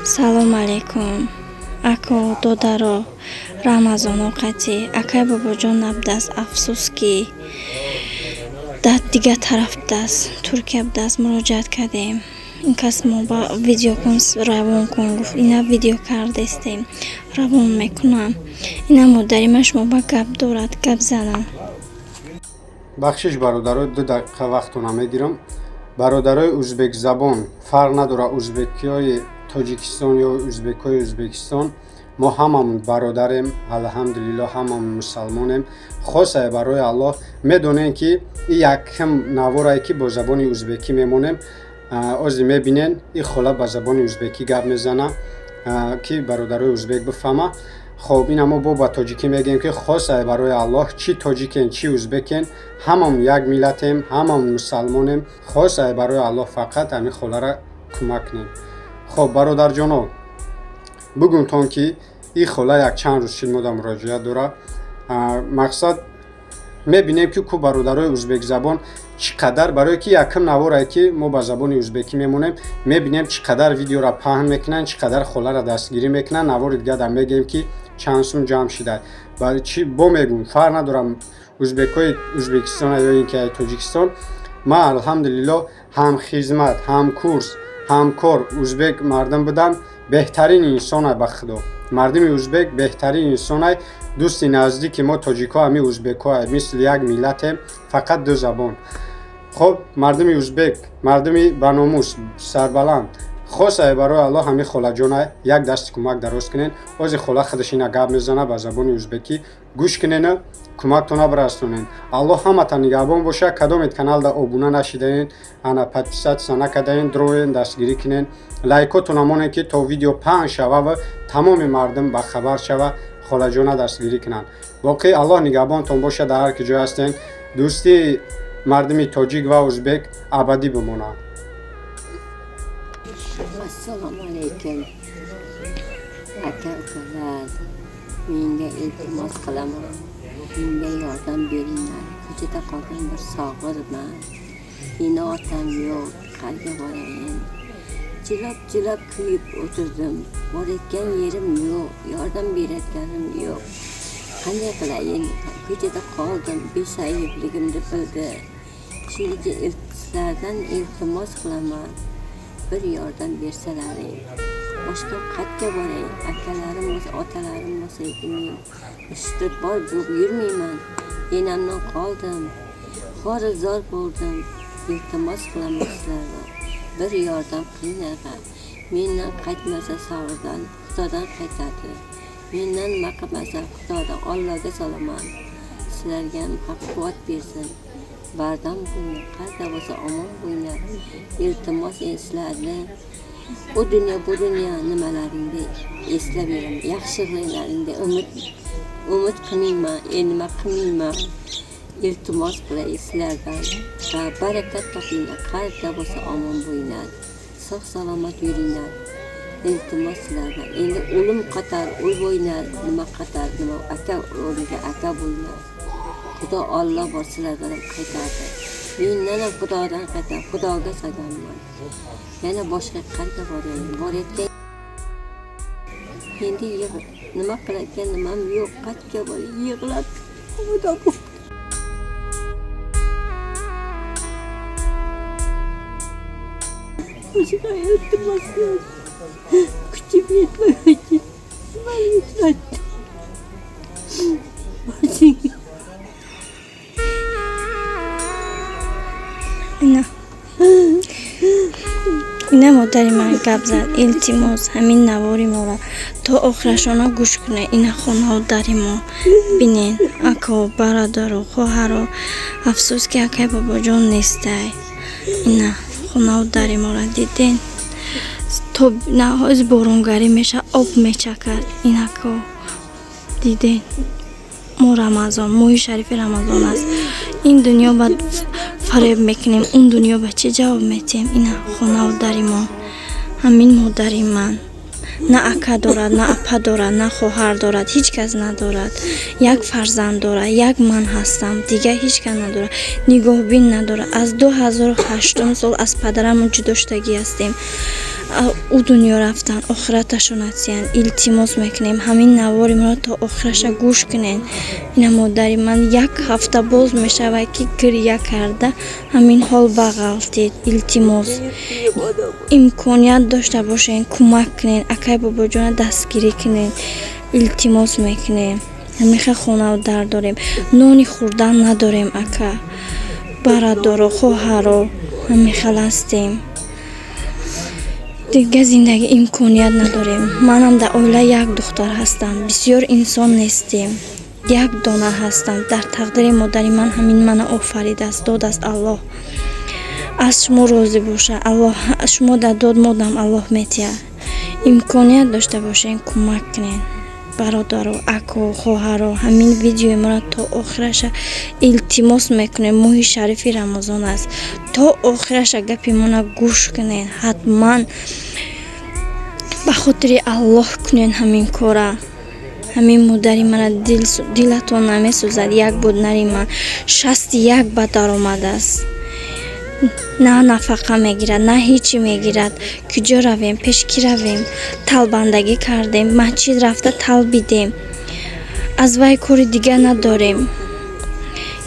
Салом алейкум, ако, додаро, Рамазоно қатӣ. Акай Бобоҷон набудааст, афсӯс, ки дар дигар тараф будааст, Туркия будааст. Муроҷиат кардем, ин кас мо ба видео кун, равон кун гуфт. Ина видео кардестем, равон мекунам. Ина модари ман шумо ба гап дорад, гап занам. Бахшиш, бародаро, 2 дақиқа вақтона мегирам. Бародарои узбекзабон, фарқ надорад узбекиҳои Тоҷикистон ё узбекҳои Узбекистон, мо ҳамамон бародарем, алҳамдулилло, ҳамамон мусалмонем. Хосае барои Аллоҳ, медонем, ки и якм наворае, ки бо забони узбекӣ мемонем. Ози мебинен, и хола ба забони узбекӣ гап мезана, ки бародарои узбек бифаҳма. Хоб, ина мо бо ба тоҷикӣ мегӯем, ки хосае барои Аллоҳ, чӣ тоҷикен, чӣ узбекен, ҳамамон як миллатем, ҳамамон мусалмонем. Хосае барои Аллоҳ, фақат ҳамин холара кӯмак кунем. Хоб, бародарҷоно, бугумтон, ки и хола якчанд рӯз шид мода муроҷиат дорад. Мақсад, мебинем, ки ку бародарои узбекзабон чӣ қадар, барое ки якм наворае, ки мо ба забони узбекӣ мемонем, мебинем, чӣ қадар видеора паҳн мекунанд, чӣ қадар холара дастгирӣ мекунанд. Навори дига дар мегӯем, ки чанд сум ҷамъ шуда. Чи бо мегӯм, фарқ надорам узбекҳои Узбекистон ё ин ки Тоҷикистон. Ман, алҳамдулилло, ҳам хизмат, ҳам курс, ҳамкор узбек мардум будам. Беҳтарин инсонай, ба Худо, мардуми узбек беҳтарин инсонай. Дӯсти наздики мо тоҷикҳо ҳами узбекҳоай, мисли як миллатем, фақат ду забон. Хоб, мардуми узбек мардуми баномус, сарбаланд. Хосае барои Аллоҳ, ҳами холаҷона як дасти кӯмак дароз кунен. Ози хола худаш ина гап мезана ба забони узбекӣ, гӯш кунена, кӯмактона бирасонен. Аллоҳ ҳамата нигаҳбон боша. Кадомед каналда обуна нашидаен, ана подписаться накардаен, дроен, дастгирӣ кунен, лайкотона монен, ки то видео паҳн шава ва тамоми мардум ба хабар шава, холаҷона дастгирӣ кунанд. Боқӣ Аллоҳ нигаҳбонтон боша дар ҳар ки ҷой ҳастен. Дӯстии мардуми тоҷик ва узбек абадӣ бимонад. Assalomu alaykum, aka ukalar, menga iltimos qilaman, menga yordam beringlar. Ko'chada qolgan bir sog'irman, meni otam yo'q, qayerga borayin? Jilab jilab kuyib o'tirdim, borayotgan yerim yo'q, yordam berayotganim yo'q. Qanday qilayin? Ko'chada qoldim, besaybligimni bildi. Shuning uchun sizlardan iltimos qilaman, bir yordam bersalaring. Boshqa qayerga boray? Akalarim bo'lsa, otalarim bo'lsa edi, men eshitib bor bo'lib yurmayman. Enamdan qoldim, xorizor bo'ldim. Iltimos qilaman sizlardan, bir yordam qilinglar. Mendan qaytmasa, sag'irdan Xudodan qaytadi. Mendan nima qilmasa, Xudodan, Ollohga solaman. Sizlarga ham haq quvvat bersin, bardam bo'linglar, qayerda bo'lsa omon bo'linglar. Iltimos, sizlarni u dunyo, bu dunyo nimalaringni eslab yuraman, yaxshi qilinglaringda umid qilmayman, endi nima qilmayman. Iltimos qilay sizlardan, barakat topinglar, qayerda bo'lsa omon bo'linglar, sog' salomat yuringlar. Iltimos sizlardan. Endi o'lim qatar o'l bo'linglar, nima qatar, nima, aka o'rniga aka bo'linglar. Xudo, Olloh bor, sizlardan ham qaytardi, mendan ham Xudodan qaytar, Xudoga solganman. Yana boshqa qayerga borayin? Borayotgan endi nima qilayotgan nimam yo'q, qayerga boray? Yig'lab Xudo bu boshqa iltimos, kuchim yetmay, nima yetmaydi boshingga. Ина модари ман гап зад. Илтимос, ҳамин навори моро то охирашона гӯш кунед. Ина хонаву дари мо бинен, ако, бародаро, хоҳаро. Афсӯс, ки акай Бобоҷон нестай. Ина хонаву дари моро диден. То наҳоз боронгарӣ мешавад, об мечакад. Инако, диден, мо Рамазон, моҳи шарифи Рамазон аст. Ин дунё ба фареб мекунем, он дунё ба чӣ ҷавоб метиҳем? Ина хонаву дари мо. Ҳамин модари ман на ака дорад, на апа дорад, на хоҳар дорад, ҳеҷ кас надорад. Як фарзанд дорад, як ман ҳастам, дигар ҳеҷ кас надорад, нигоҳбин надорад. Аз 2008-ум сол аз падарамон ҷудо шудагӣ ҳастем. Ӯ дунё рафтан, охираташон атиян. Илтимос мекунем, ҳамин навори моро то охираша гӯш кунен. Ина модари ман як ҳафта боз мешавад, ки гиря карда ҳамин ҳол бағалтид. Илтимос, имконият дошта бошен, кӯмак кунен, акай Бобоҷона дастгирӣ кунен. Илтимос мекунем. Ҳамин хонаву дар дорем, нони хӯрдан надорем. Ака, бародаро, хоҳаро, ҳамин хел ҳастем. Дига зиндагӣ имконият надорем. Манам дар оила як духтар ҳастам, бисёр инсон нестем, як дона ҳастам. Дар тақдири модари ман ҳамин мана офаридааст, додааст. Аллоҳ аз шумо розӣ бошад. Аллоҳ шумо дар дод модам Аллоҳ метиҳад. Имконият дошта бошен, кӯмак кунен. Бародаро, ако, хоҳаро, ҳамин видеои моро то охираша, илтимос мекунем, моҳи шарифи Рамазон аст, то охираша гапи мона гӯш кунен. Ҳатман ба хотири Аллоҳ кунен ҳамин кора. Ҳамин модари мана дилатон намесӯзад? Як буд нари ман 61 ба даромадааст, на нафақа мегирад, на ҳечи мегирад. Куҷо равем, пеш кӣ равем? Талбандагӣ кардем, масҷид рафта талбидем, аз вай кори дига надорем.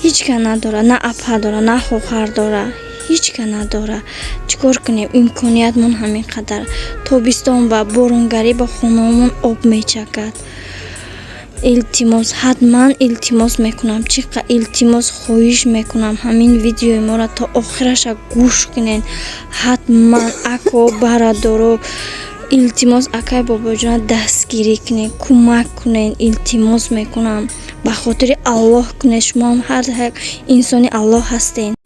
Ҳеҷ ка надорад, на апа дора, на хохар дора, ҳеҷ ка надора. Чӣ кор кунем? Имкониятмон ҳамин қадар. Тобистон ба боронгарӣ ба хонаҳомон об мечакад. Илтимос, ҳатман илтимос мекунам, чӣ қа илтимос, хоҳиш мекунам, ҳамин видеои моро то охираша гӯш кунен ҳатман. Ако, бародаро, илтимос, акай Бобоҷона дастгирӣ кунед, кӯмак кунед. Илтимос мекунам, ба хотири Аллоҳ кунед. Шумоам ҳар як инсони Аллоҳ ҳастед.